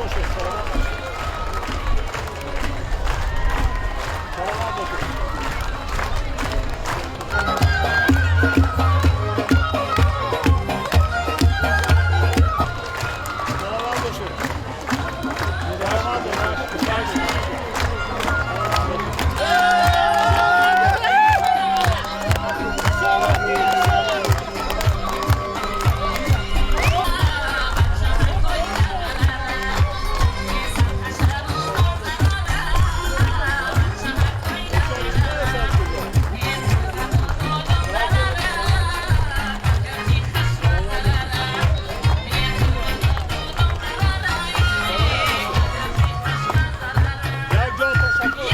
Бошед, саломат бошед, саломат бошед. Саломат бошед, саломат бошед. Як ҷон ташаккур.